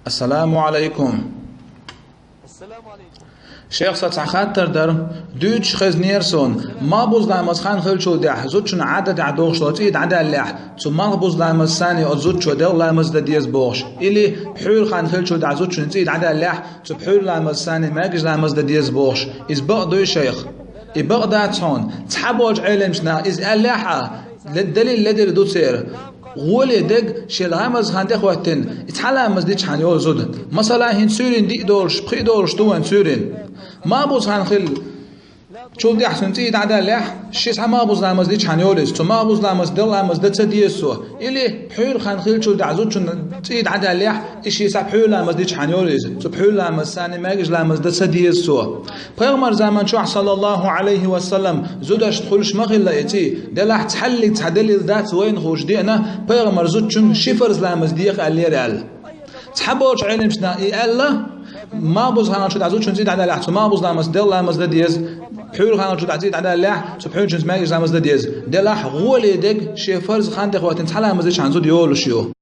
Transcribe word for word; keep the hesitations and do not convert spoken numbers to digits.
Ассаламу алайкум. Шейх, са цхьа хаттар дара, дуьйцуш хезнера суна, малхбузламаз хан хилчул тӀехьа, зудчунна Ӏадатехь дохуш долу цӀий дӀадаьллехь, цу малхбузламаз санна оцу зудчо делкъа ламаз дан деза бохуш, или пхьуьйра хан хилчул тӀехьа зудчунна цӀий дӀадаьллехь, цу пхьуьйра ламаз санна маьркӀажа ламаз дан деза бохуш, иза бакъ дуй, шейх? И бакъ дац хьуна. Цхьаболчу Ӏеламчу наха иза аьллехь а, ле-, далил ледара ду церан. ГӀоле дерг шен ламаз хан тӀехӀоьттина, и цхьа ламаз дичхьана йолу зуда. Масала, хӀинца суьйрин диъ долуш, пхиъ долуш ду вайн суьйрин. Малхбуз хан хилла, чул тӀехьа цуьнан цӀий дӀадаьллехь, ши схьа малхбуз ламаз дичхьана йолу иза. Цу малхбуз ламаз делкъа ламаз дан ца деза цо. Или пхьуьйра хан хилчул тӀехьа зудчунна цӀий дӀадаьллехь, и ши схьа пхьуьйра ламаз дичхьана йолу иза. Цу пхьуьйра ламаз санна маьркӀажа ламаз дан ца деза цо. Пайхамар заман чохь, саллаллаху алейхи ва саллам, зудашна хуьлуш ма хилла и цӀий, делахь цхьаллиг цхьа далил дац вайна хууш деана, пайхамар зудчунна ши фарз ламаз деха аьллера аьлла. Цхьаболчу Ӏеламчу наха и аьлла, малхбуз хан хилчул тӀехьа зудчунна цӀий дӀадаьллехь, цу малхбуз ламаз делкъа ламаз дан деза, пхьуьйра хан хилчул тӀехьа цӀий дӀадаьллехь, цу пхьуьйрачуьнца маьркӀажа ламаз дан деза. Делахь гӀоле дерг шен фарз хан тӀехӀоьттина цхьа ламаз дичхьана зуда йолуш ю.